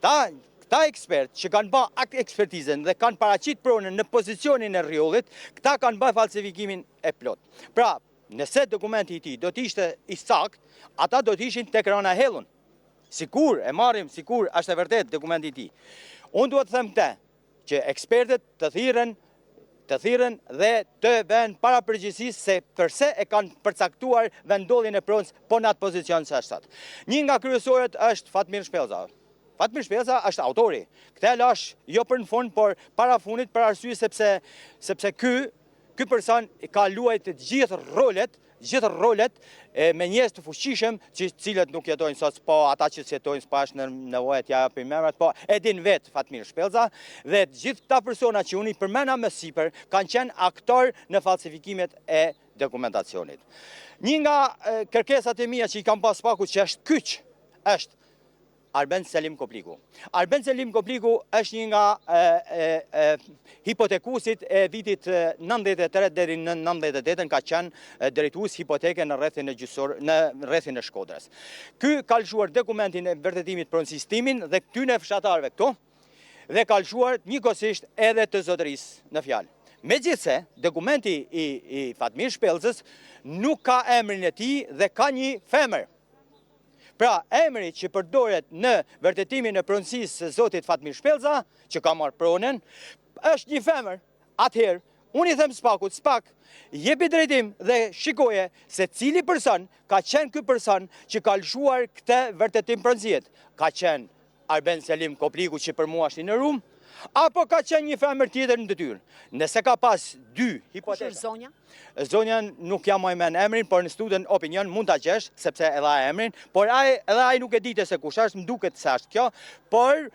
Këta, këta ekspertë që kanë ba akt ekspertizën dhe kanë paraqit pronën në pozicionin e rrjollit, këta kanë ba falsifikimin e plotë. Pra, nëse dokumenti i tij do të ishte i saktë, ata do të ishin tek Rana e Hellun. Sikur e marrim, sikur është e vërtetë dokumenti i tij. Unë dua të them këtë, që ekspertët të thirren, të thirren dhe të vënë para përgjegjësisë se përse e kanë përcaktuar vendndodhjen e pronës po në atë pozicion që është sot. Një nga kryesorët është Fatmir Shpellza. Fatmir Shpellza është autori. Këtë e lashë jo për në fund, por para fundit për arsye sepse sepse ky Ky person ka luajt të gjithë rolet, gjithë rolet e, me njerëz të fuqishëm që cilët nuk jetojnë sot, po ata që s'jetojnë s'pa është në nevojë t'ja japim emrat, po e din vetë Fatmir Shpellza dhe të gjithë këta persona që unë i përmenda më sipër kanë qenë aktor në falsifikimet e dokumentacionit. Një nga kërkesat e mia që i kam pas SPAK-ut që është kyç, është Arben Selim Kopliku. Arben Selim Kopliku është një nga e, e, e, hipotekuesit e vitit 93 deri në 98 ka qenë drejtues hipoteke në rrethin e gjyqësor në rrethin e Shkodrës. Ky ka lëshuar dokumentin e vërtetimit pronësisë timin dhe këtyne fshatarëve këtu dhe ka lëshuar njëkohësisht edhe të zotërisë në fjalë. Megjithëse, dokumenti i, i Fatmir Shpellzës nuk ka emrin e tij dhe ka një femër. Pra, emri që përdoret në vërtetimin e pronësisë së zotit Fatmir Shpellza, që ka marrë pronën, është një femër. Atëherë, unë i them SPAK-ut, SPAK, jepi drejtim dhe shikoje se cili person ka qenë ky person që ka lëshuar këtë vërtetim pronësie. Ka qenë Arben Selim Kopliku që për mua është i nderum, apo ka qenë një femër tjetër në detyrë. Nëse ka pas dy hipoteza. Kush është zonja? Zonja nuk ja maj men emrin, por në studion Opinion mund ta gjesh, sepse e dha emrin, por ai edhe ai nuk e dite se kush është, më duket se është kjo, por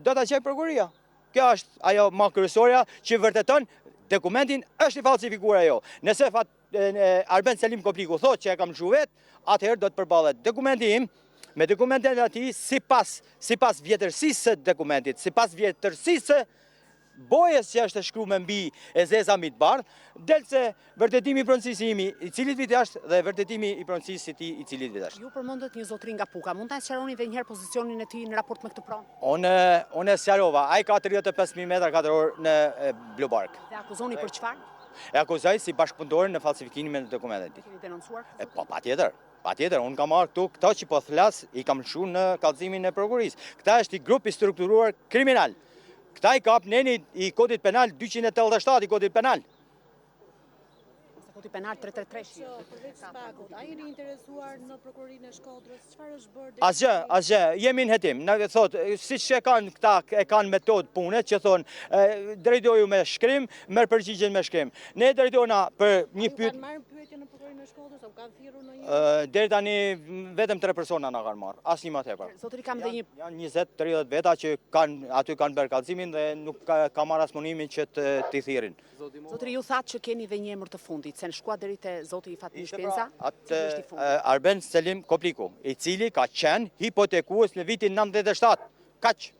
do ta gjejë prokuroria. Kjo është ajo ma kryesorja që vërteton dokumentin është i falsifikuar ajo. Nëse fat, Arben Selim Kopliku thotë që e kam lëshu vetë, atëherë do të përballet dokumenti im me dokumentin e atij sipas sipas vjetërsisë së dokumentit, sipas vjetërsisë së bojës që është e shkruar mbi e zeza mbi të bardhë, del se vërtetimi i pronësisë imi i cilit vit është dhe vërtetimi i pronësisë së tij i cilit vit është. Ju përmendët një zotëri nga Puka, mund ta sqaroni edhe një herë pozicionin e tij në raport me këtë pronë? Unë unë e sqarova, ai ka 35000 metra katror në Blu Bark. Dhe akuzoni për çfarë? E akuzoj si bashkëpunëtor në falsifikimin e dokumentit. E keni denoncuar? E, po, patjetër. Patjetër, unë kam marrë këtu, këto që po flas, i kam lëshu në kallëzimin e prokurorisë. Këta është një grup i strukturuar kriminal. Këta i kap neni i kodit penal 287 i kodit penal. Kodi penal 333. Përveç SPAK-ut, a jeni interesuar në prokurorinë e Shkodrës? Çfarë është bërë? Asgjë, asgjë, jemi në hetim. Na thotë, siç e kanë këta, e kanë metodë pune, që thonë, drejtoju me shkrim, merr përgjigjen me shkrim. Ne drejtohena për një pyetje. Kanë marrë pyetje në prokurorinë e Shkodrës, apo kanë thirrur ndonjë? Deri tani vetëm tre persona na kanë marrë, asnjë më tepër. Zotëri kam dhe një Janë 20-30 veta që kanë aty kanë bërë kallëzimin dhe nuk ka, ka marrë as mundimin që të t'i thirrin. Zotëri, ju thatë që keni dhe një emër të fundit, se shkuat deri te zoti Fatmir Ishte pra Shpenza, atë Arben Selim Kopliku, i cili ka qenë hipotekues në vitin 97. Kaq.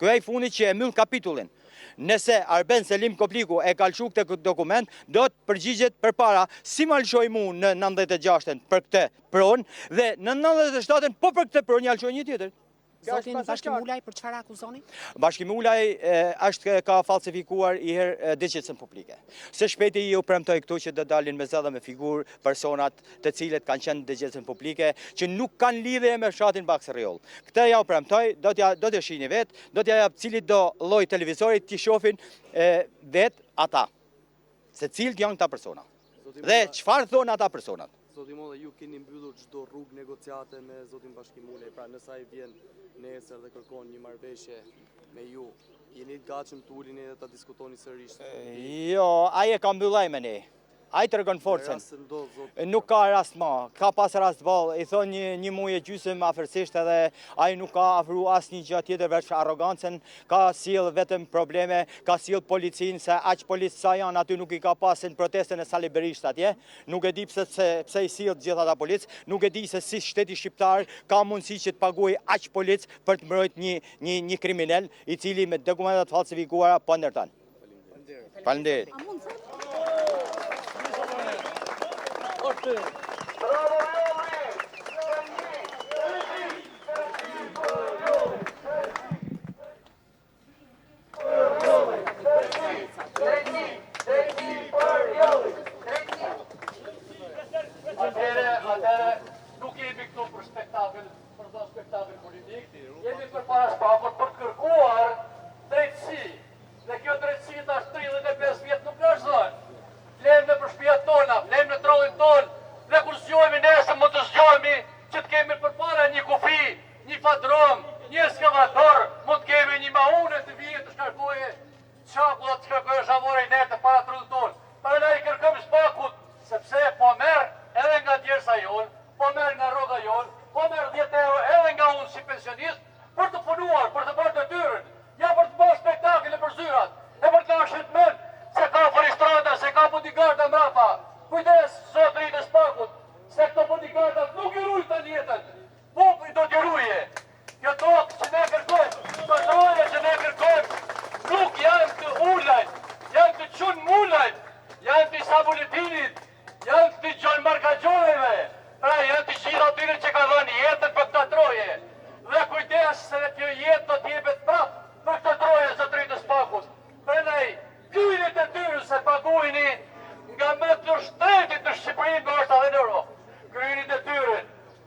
Ky ai fundit që e mbyll kapitullin. Nëse Arben Selim Kopliku e ka lëshu këtë dokument, do të përgjigjet përpara si ma lëshoi mu në 96-ën për këtë pronë dhe në 97-ën po për këtë pronë ja lëshoi një tjetër. Zotin Bashkim Ulaj, për çfarë akuzoni? Bashkim Ulaj është ka falsifikuar i herë dëgjesën publike. Së shpejti ju premtoj këtu që do dalin me zë dhe me figurë personat të cilët kanë qenë në dëgjesën publike, që nuk kanë lidhje me fshatin Baksë-Rrjoll. Këtë ja u premtoj, do t'ja do t'ja shihni vetë, do t'ja jap cilitdo lloj televizori t'i shohin vetë ata. Se cilët janë këta persona. Dhe çfarë thonë ata personat. Zoti Molla, ju keni mbyllur çdo rrugë negociate me zotin Bashkim Ulaj, pra nëse ai vjen nesër dhe kërkon një marrëveshje me ju, jeni të gatshëm të uleni dhe ta diskutoni sërish? Jo, ai e ka mbyll ai me ne. Ai tregon forcën. Nuk ka rast ma, ka pas rast vallë, i thonë një, një muj e gjysëm afërsisht edhe ai nuk ka afru asnjë gjë tjetër veç arrogancën, ka sjell vetëm probleme, ka sjell policinë se aq policë sa janë aty nuk i ka pas në protestën e Sali Berishës atje, nuk e di pse pse pse i sjell të gjithë ata policë, nuk e di se si shteti shqiptar ka mundësi që të paguajë aq policë për të mbrojtë një një një kriminel i cili me dokumenta të falsifikuara po ndërton. Faleminderit. Bravo Jolli! përpara SPAK-ut për të kërkuar drejtësi. Dhe kjo drejtësi tash 35 vjet nuk na është dhënë. Flejmë nëpër shtëpiat tona, flejmë në truallin tonë dhe kur zgjohemi nesër mund të zgjohemi që të kemi përpara një kufi, një fadromë, një eskavator, mund të kemi një maune të vijë të shkarkojë çakulla të shkarkojë zhavorre inerte para trullit tonë. Prandaj i kërkojmë SPAK-ut, sepse po merr edhe nga djersa jonë, po merr nga rroga jonë, po merr 10 euro edhe nga unë si pensionist, për të punuar, për të bërë detyrën, jo për të bërë spektakël nëpër zyrat, e për të na shit mend se ka fuoristrada, se ka bodyguarda mbrapa. Kujdes, zotërinj të SPAK-ut, se këto bodyguardat nuk ju rujnë tani jetën. Populli do t'ju ruje. Kjo tokë që ne kërkojmë, këto troje që ne kërkojmë, nuk janë të Ulajt, janë të Çun Mulajt, janë të Isa Boletinit, janë të Gjon Markagjoneve, pra janë të gjithë atyre që kanë dhënë jetën për këto troje. Dhe kujdes se kjo jetë do t'jepet prapë për këto troje zotërinj të SPAK-ut. Prandaj, kryeni detyrën se paguheni nga më të shtrenjtit në Shqipëri, ndoshta edhe në Europë. Kryeni detyrën.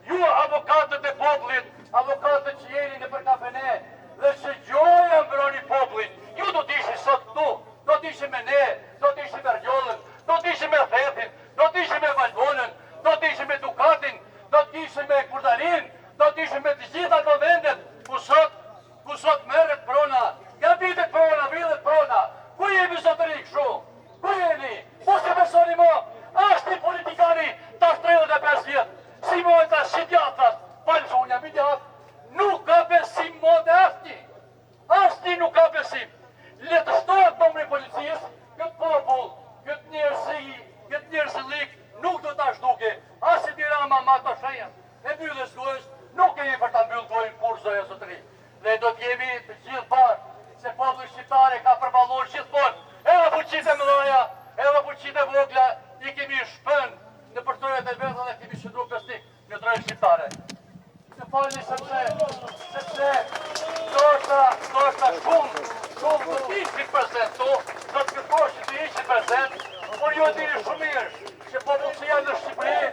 Ju avokatët e popullit, avokatët që jeni nëpër kafene dhe që gjoja mbroni popullin, ju do të ishit sot këtu, do të ishit me ne, do të ishit me Rjollën, do të ishit me Thethin, do të ishit me Valbonën, do të ishit me Dukatin, do të ishit me Kurdalin, do të ishit me të gjitha ato vendet ku sot ku sot merret prona, grabitet prona, vidhet prona. Ku jemi zotëri kështu? Ku jeni? Po s'e besoni mo, asnjë politikani tash 35 vjet, si majtas, si djathtas, falë se unë jam i djathtë, nuk ka besim mo te asnjë. Asnjë nuk ka besim. Le të shtohet numri i policisë, këtë popull, këtë njerëzi, këtë njerëzillik nuk do ta zhduke as Edi Rama me ato shenjat e mbylljes gojës, nuk kemi për ta mbyllë gojën kurrë zonja zotëri. Dhe do të jemi të gjithë bashkë, se populli shqiptar e ka përballuar gjithmonë, edhe fuqitë e mëdha, edhe fuqitë e vogla, i kemi shpënë nëpër trojet e veta dhe kemi qëndruar besnik në trojet shqiptare. Më falni sepse, sepse, ndoshta, ndoshta shumë, shumë do të ishin prezent këtu, do të kërkosh që të ishin prezent, por ju e dini shumë mirë që popullsia në Shqipëri,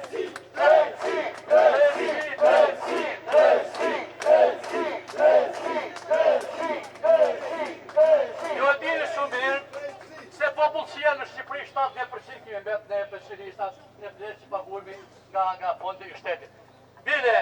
drejtësi, drejtësi, drejtësi, drejtësi, drejtësi, drejtësi, drejtësi, drejtësi, drejtësi. Ju e dini shumë mirë se popullsia në Shqipëri 70% kemi mbet ne pensionistat, ne pleqtë që paguhemi nga nga fondi i shtetit. Bile,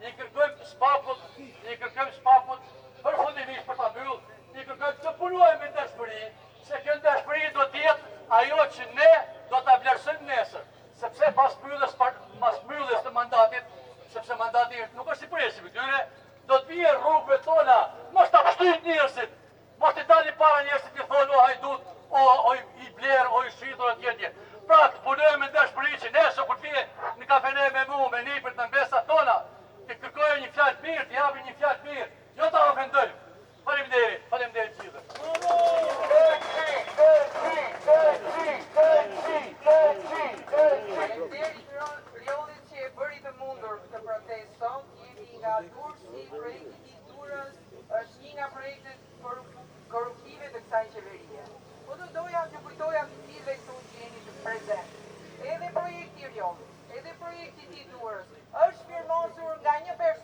i kërkojmë SPAK-ut, i kërkojmë SPAK-ut përfundimisht për ta mbyll, i kërkojmë të punojmë me ndershmëri, se kjo ndershmëri do të jetë ajo që ne do ta vlerësojmë nesër, sepse pas mbylljes pas mbylljes të mandatit, sepse mandati nuk është i përjetshëm i këtyre, do të vijë rrugëve tona, mos ta pështyjnë njerëzit, Mos t'i dalin para njerëzit t'i thonë o hajdut, o, o i blerë, o i shitur, etj, etj. Pra, të punojmë me ndershmëri që nesër kur të vije në kafene me mu, me nipërit, me mbesat tona, të kërkojë një fjalë të mirë, të japin një fjalë të mirë, jo ta ofendojmë. Faleminderit, faleminderit gjithëve. Faleminderit Rjollit që e bëri të mundur këtë protestë sot. Jemi nga Durrësi, projekti i Durrës është një nga projektet korruptive të kësaj qeverie. Po do doja t'ju kujtoja të gjithëve këtu që jeni të prezent. Edhe projekti i Rjollit, edhe projekti i Durrës është firmosur nga një person.